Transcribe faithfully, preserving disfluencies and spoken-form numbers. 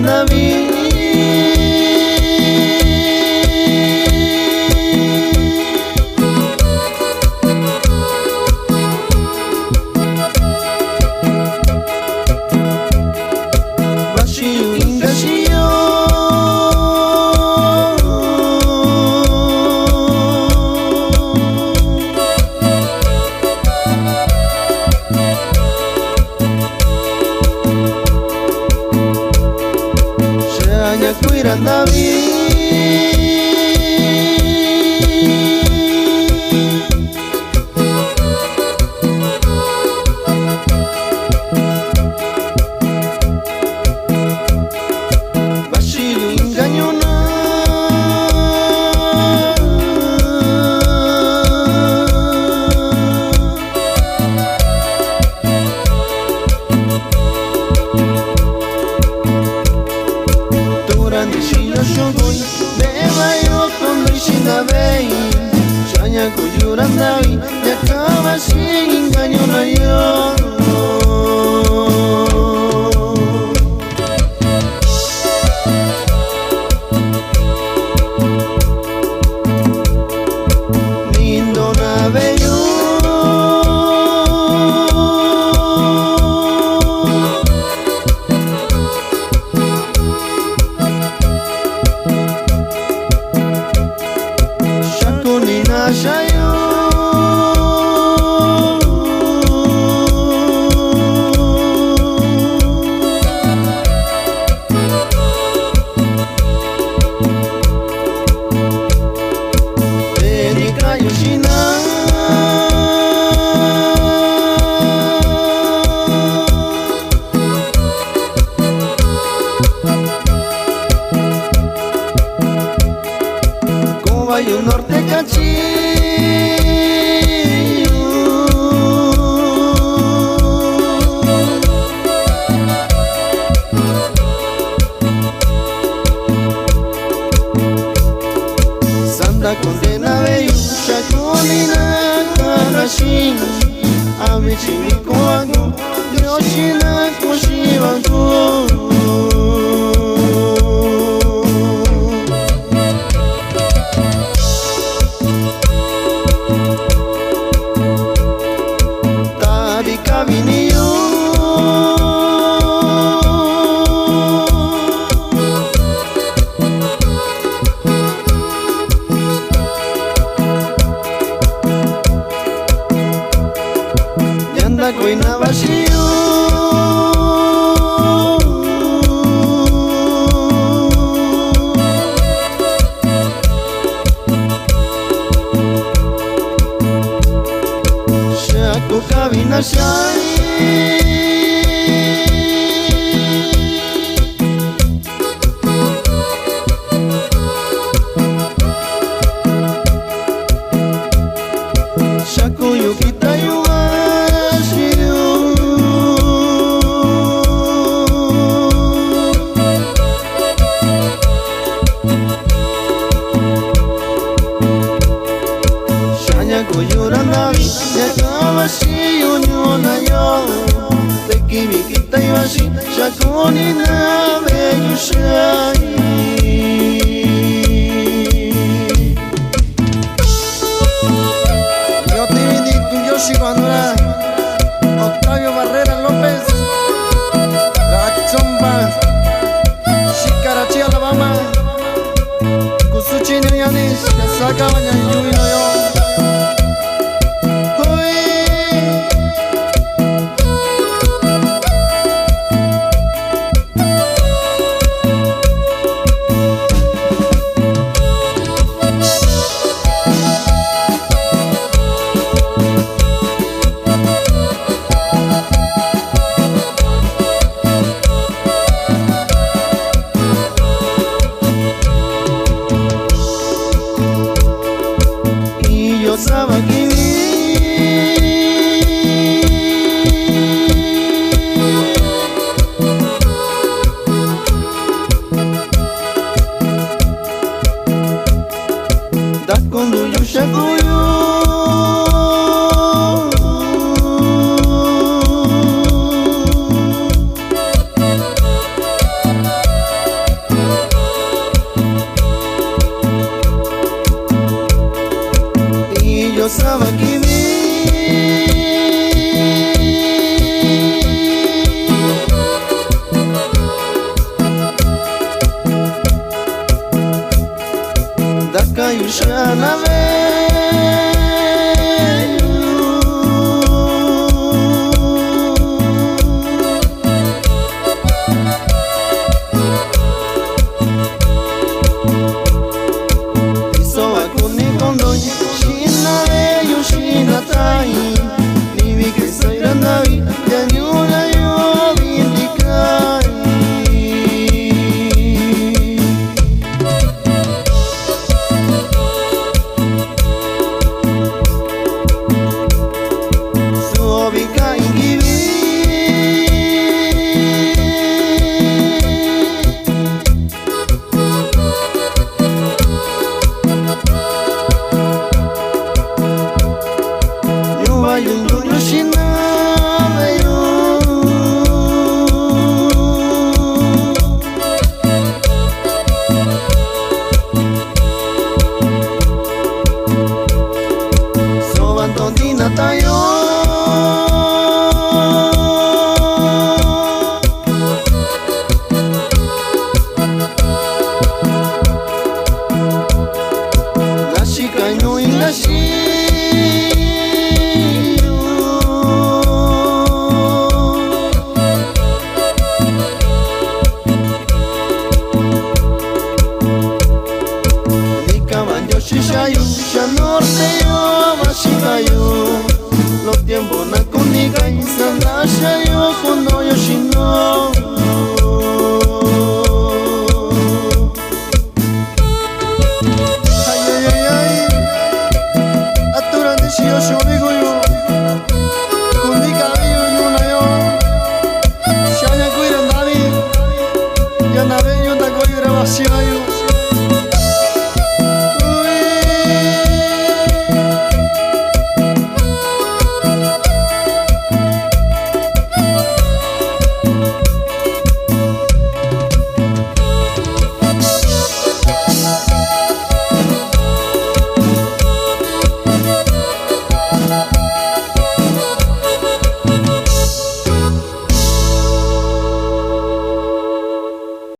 ndavi. Vaxi yu inka xiyo. Xaꞌa ña kuiin ra ndavi. Vaxi yu inka ñuu na. Tu ra ndixiyo xukui veꞌe va yo, tu ndixi na veꞌi, xaꞌa ña kuu yu ra ndavi, ña kan vaxi inka ñuu na yoꞌo. Nindo na veꞌe yu. Xaku ni na xa yu. Te ndikaꞌan yu xiꞌin na. Kuꞌun va yu norte kachi yu. Sandakundee na veꞌe yu, xa kuni na kaꞌan na xiꞌin, a vichin ni kuaku Ndioxi na kuxi va ku. Taꞌvi ka vi ni yu. Ña ndakuiin na vaxi yu. Xaku ka vi na xaa. Xaku yu kita yu vaxi yu. Xaꞌa ña kuu yu ra ndavi, ña kan vaxi yu ñuu na yoꞌo, te kivi kita yu vaxi, xa kuni na veꞌe yu xaa. Yo tivi ndi tu Ndioxi kuaꞌnu ra Octavio Barrera López, ra Achomba, xika ra chi Alabama. Kusuchi ni ñani, xa saa ka va ña yuvi na yo. Hui. xa na veꞌe yu. Ndi su vaꞌa kuni kondoꞌo yu xiꞌin na veꞌe yu xiꞌin na taꞌan yu, ni vi Cristo ra ndaꞌvi, ndia ñuu na yoꞌo vi ndikaa yu. Su ovi ka iin kivi yuva yu nduꞌu yu xiꞌin na veꞌe yu. Soo va ndo ndinataꞌan yo. Na xika ñuu inka xiꞌin yu. Ni kaꞌan va Ndioxi xaꞌa yu, xa norte yo vaxi ka yu. Los tiempo na kuni ka iin sandaꞌa xa yu.